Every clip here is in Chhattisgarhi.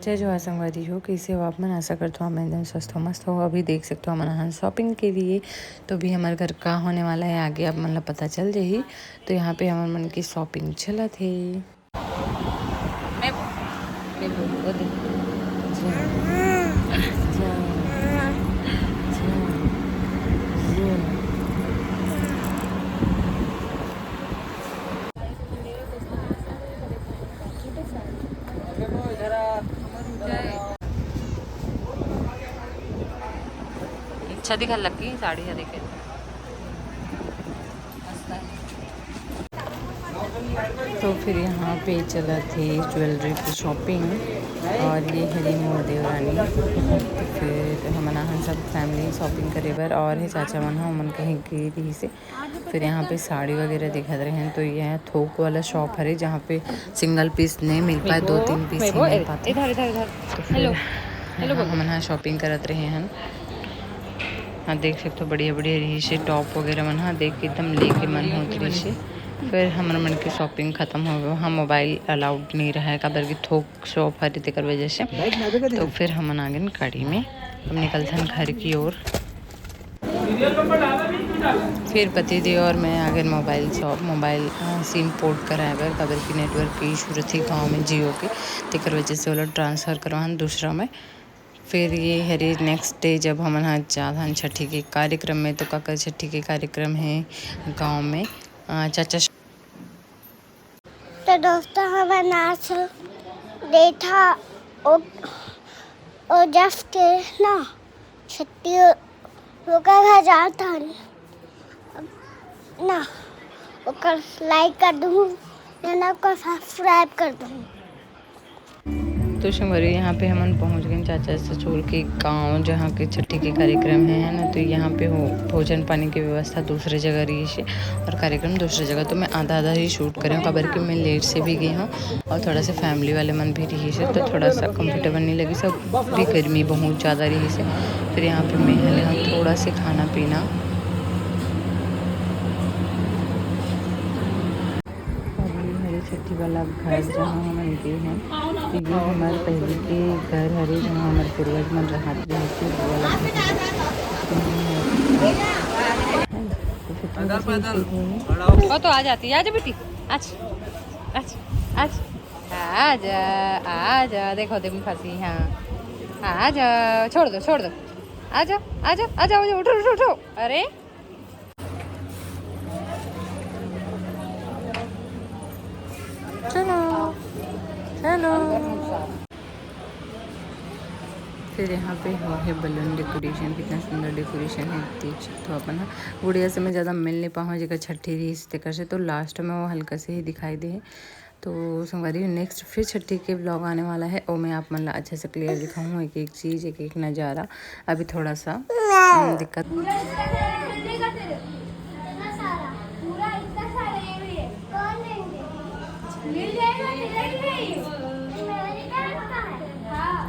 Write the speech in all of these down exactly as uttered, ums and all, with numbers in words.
जय जोहार संगवारी हो, कइसे हो आप मन? आशा करथों आप मन एकदम स्वस्थ हो, मस्त हो। अभी देख सकथो हमन आहन shopping के लिए, तो अभी हमर घर का होने वाला है आगे आप मन ला पता चल जाही। तो यहाँ पे हमर मन के shopping चलत हे। मैं, मैं बोलूँ, वो दे। जा, जा, जा, जा। अच्छा दिखा लग गई साड़ी है, देखे। तो फिर यहाँ पे चलत हे jewellery की shopping, और ये हरी मोर देवरानी। तो फिर हमन आहन सब family shopping करे बर, और हे चाचा मन ह, ओमन कहीं गे रहिस हे। फिर यहाँ पे साड़ी वगैरह दिखत रहे हैं, तो यह थोक वाला shop हरे, जहाँ पे single piece नहीं मिल पाए, दो तीन piece ही मिल पाते। इधर, इधर, इधर। तो फिर हेलो, हेलो यहाँ बोलो। हमन ह shopping करत रहे हैं। हाँ, देख सकते हो, बढ़िया बढ़िया रहिस हे top वगैरह मन ह, देख के एकदम लेके मन होत रहिस हे। फिर हमर मन के shopping खत्म हो गए, वहाँ mobile allowed नहीं रहा है, काबर कि थोक shop हरे, तेकर वजह से। तो फिर हमन आ गए गाड़ी में, अब निकलथन घर की ओर। फिर पति देव और मैं आ गए mobile shop, mobile, अ, SIM port कराए बर, काबर कि network के issue रहिथे गाँव में Jio के, तेकर वजह से ओला transfer करवाहन दूसरा में। फिर ये हरे next day, जब हमन ह जाथन छठी के कार्यक्रम में, तो काकर छठी के कार्यक्रम है गाँव में, अ, चाचा। तो दोस्तों, हमन आज देखा ओ, ओ जस के ना छुट्टी ओकर घर जात हन ना, ओकर like कर दूँ, ना ओकर subscribe कर दूँ। तो संगवारी, यहाँ पे हमन पहुँच गए चाचा ससुर के गाँव, जहाँ के छठी के कार्यक्रम है, है ना। तो यहाँ पे हो, भोजन पानी की व्यवस्था दूसरे जगह रहिस हे और कार्यक्रम दूसरे जगह, तो मैं आधा आधा ही shoot करे हूँ, काबर कि मैं late से भी गई हूँ और थोड़ा सा family वाले मन भी रहिस हे, तो थोड़ा सा comfortable नहीं लगिस, सब भी गर्मी बहुत ज़्यादा रहिस हे। फिर यहाँ पे मैं ह लेहूँ थोड़ा से खाना पीना। और ये मेरे छठी वाला घर, जहाँ हमन गे हन, तो ये हमर पहले के घर हरे, जहाँ हमर पूर्वज मन रहत रहिस हे, वो वाला घर हरे। तो फिर थोड़ा सा इसे घूमे। वो तो आ जाती है, आजा बेटी, आज, आज, आज, आजा, आजा, देखो, देखो, फंसी, हाँ, आजा, छोड़ दो, छोड़ दो, आजा, आजा, आजा, आजा, उठो, उठो, उठो, अरे। चलो, चलो। फिर यहाँ पे हुआ है balloon decoration, कितना सुंदर decoration है, देख सकते हो अपन। हाँ, गुड़िया से मैं ज़्यादा मिल नहीं पाऊँ, जेकर छठी रहिस तेकर से, तो last में वो हल्का से ही दिखाई दे है। तो संगवारी, next फिर छठी के vlog आने वाला है, ओमे आप मन ला अच्छा से clear दिखाऊँ, एक एक चीज़, एक एक नज़ारा। अभी थोड़ा सा, हम्म, दिक्कत। पूरा इतना सारा, पूरा इतना सारा ये भी है। कौन लेंगे? मिल जाएगा, मिल जाएगा। हाँ।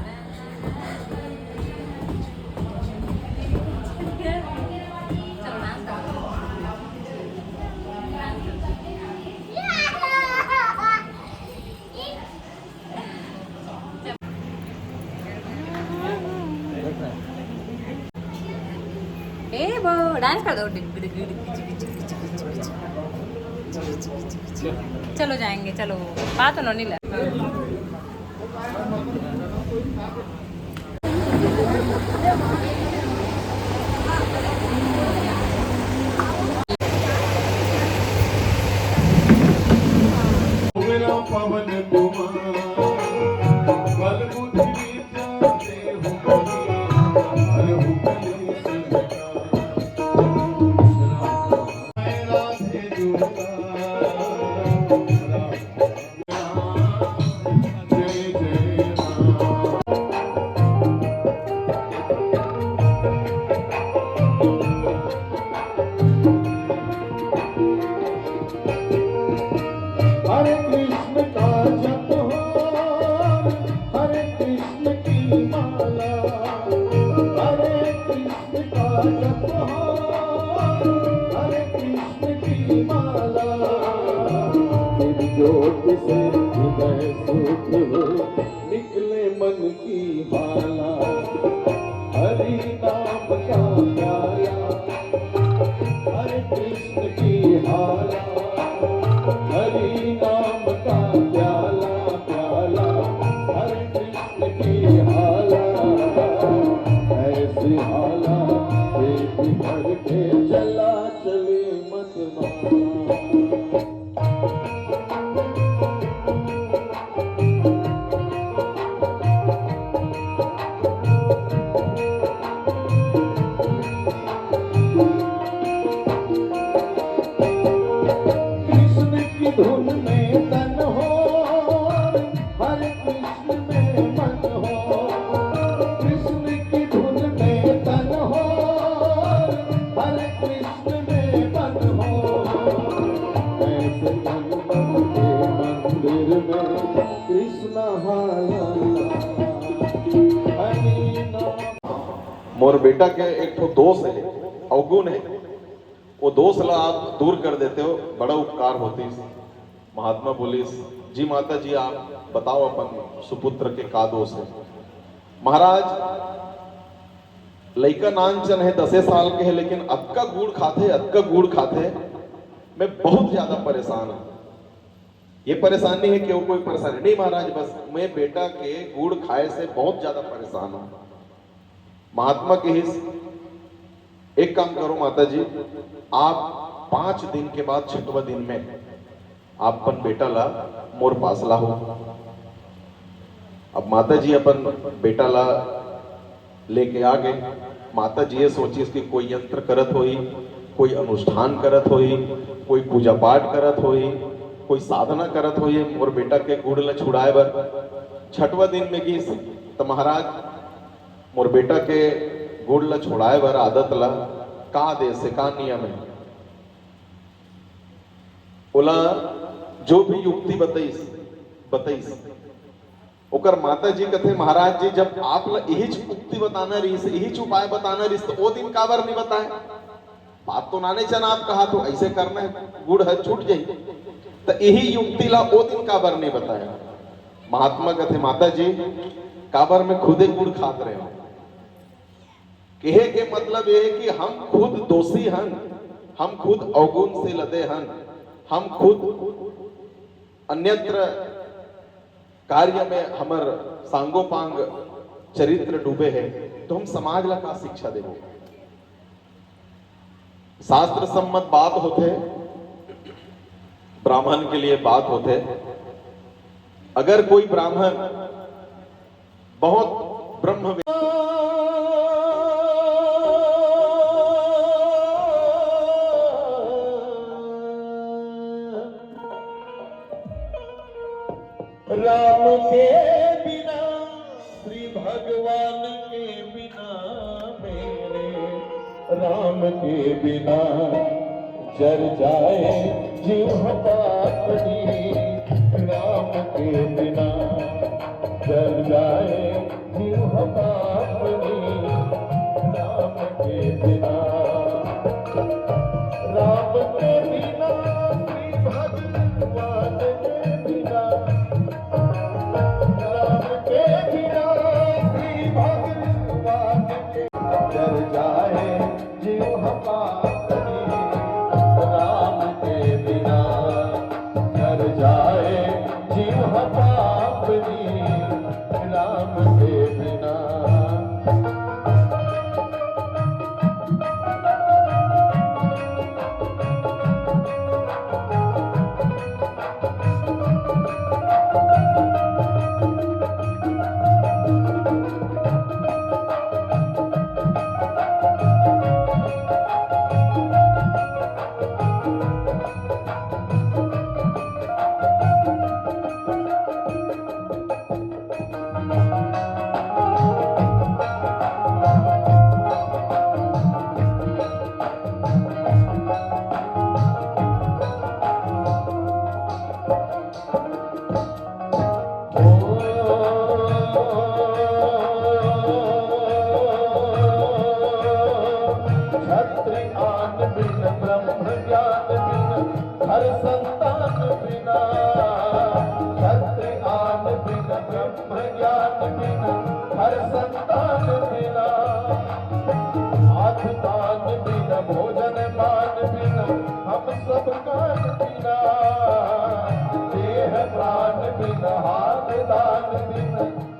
ए वो dance कर दो, डिग डिग डिग डिग, चिक चिक चिक चिक चिक चिक। चलो जाएंगे, चलो। बात उन्होंने ला। मन की हाला, हरि नाम का प्याला, हरे कृष्ण की हाला, हरि नाम का प्याला, प्याला, हरे कृष्ण की हाला, ऐसी हाला, पेट भर के चला चले मत माला। कृष्ण की धुन में तन हो, हरे कृष्ण में मन हो, कृष्ण की धुन में तन हो, हरे कृष्ण में मन हो, ऐसे तन मन के मंदिर में कृष्ण हाला। हरि नाम। मोर बेटा के एक ठो दोष हे, अवगुण हे, वो दोष ला आप दूर कर देते हो, बड़ा उपकार होतिस। महात्मा बोलिस, "जी माता जी, आप बताओ अपन सुपुत्र के का दोष हे?" महाराज, लइका नानचन हे, दसे साल के हे, लेकिन अतका गुड़ खाथे, अतका गुड़ खाथे, मैं बहुत ज्यादा परेशान हूँ। ये परेशानी हे कि वो कोई परेशानी नहीं महाराज, बस मैं बेटा के गुड़ खाए से बहुत ज्यादा परेशान हूँ। महात्मा कहिस, "एक काम करो माता जी, आप पांच दिन के बाद छठवा दिन में आप अपन बेटा ला मोर पास लाहो।" अब माता जी अपन बेटा ला लेके आ गे। माता जी ये सोचिस कि कोई यंत्र करत होही, कोई अनुष्ठान करत होही, कोई पूजा पाठ करत होही, कोई साधना करत होही, मोर बेटा के गुड़ ला छुड़ाए बर। छठवा दिन में गिस, त महाराज मोर बेटा के गुड़ ला छुड़ाए बर आदत ला का दे से का नियम हे? ओला जो भी युक्ति बतइस, बतइस। ओकर माता जी कथे, "महाराज जी, जब आप ला इहीच उक्ति बताना रहिस, इहीच उपाय बताना रहिस, त ओ दिन काबर नहीं बताए? बात तो नाने चन आप कहा तो ऐसे करना है, गुड़ है छूट जाई, त इही युक्ति ला ओ दिन काबर नहीं बताए?" महात्मा कथे, "माता जी, काबर मैं खुदे गुड़ खात रहे हूँ।" कहे के मतलब ये है कि हम खुद दोषी हन, हम खुद अवगुण से लदे हन, हम खुद अन्यत्र कार्य में हमर सांगोपांग चरित्र डूबे है, तो हम समाज ला का शिक्षा देबो? शास्त्र सम्मत बात होथे, ब्राह्मण के लिए बात होथे। अगर कोई ब्राह्मण बहुत ब्रह्म राम के बिना, श्री भगवान के बिना, मेरे राम के बिना जर जाए जीव पापनी। राम के बिना जर जाए जीव पापनी। राम के बिना, राम के बिना श्री भगवान के बिना, राम के बिना श्री भगवान के जर जाए जीव पापनी। राम के बिना जर जाए जीव पापनी। राम के बिना। छत्र आन बिन ब्रह्म ज्ञान बिन, हर संतान बिना। छत्र आन बिन ब्रह्म ज्ञान बिन हर संतान बिना, हाथ दान बिन भोजन पान बिन हम सब कान बिना, देह प्राण बिन हाथ दान बिन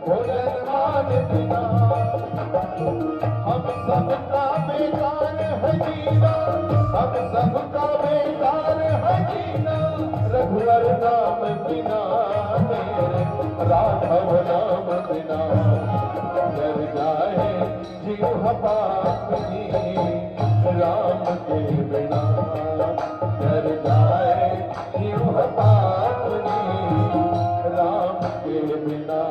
भोजन पान बिना, हम सबका बेकार है जीना, हम सबका बेकार है जीना, रघुवर नाम बिना, मेरे राघव नाम बिना, जर जाए जीव पापनी राम के बिना, जर जाए जीव पापनी राम के बिना।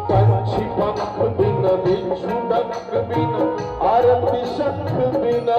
पंछी पंख बिन, बिच्छू डंक बिन, आरती शंख बिना,